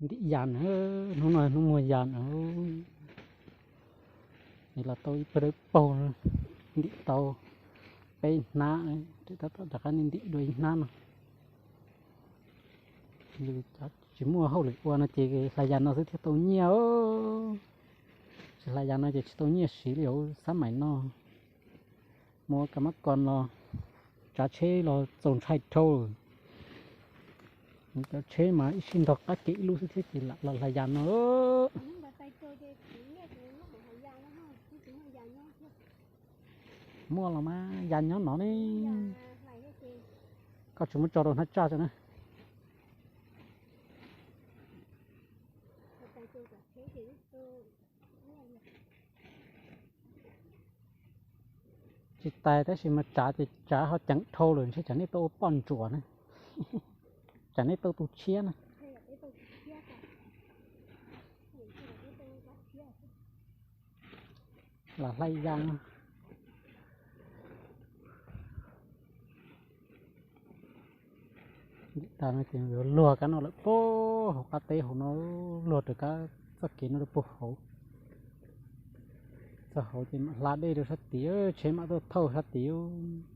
Ntim yas na, hnub no hnub muag yas na. Es los tau ib pawg dawb paug, ntim tau peb hnab, rov qab ntim dua ib hnab no. Tsis muaj hauj lwm ua no ces hlais yas no xwb thiaj tau nyiaj. Tsis hlais yas no ces tsis tau nyiaj siv li os. Xab maim no mus ua kas mab kos los tsav tsheb los txaus ntshai dhau lawm. Cov tsheb mas ib sij ntog qab kev ib lub xwb thiab ces lam los hlais yas no. Muaj los mas yas nyob no ne. Koj tsis muab tso rau hnab tsaj tso na. Tsis tas tab sis mas tsav ces tsav ho ceev dhau lawm, ntshe tsam nej tau ua poj ntsuam na, tsam nej tau tu tshiab na. Los hlais yas no. Ntim tas no ces yuav luag kab no lawm puag hauv qab teb hauv no, luag raws kab txoj kev no rau puag hauv. Txog hauv ces mam hla dej rau sab tid, tsheb mam tuaj thauj sab tid os.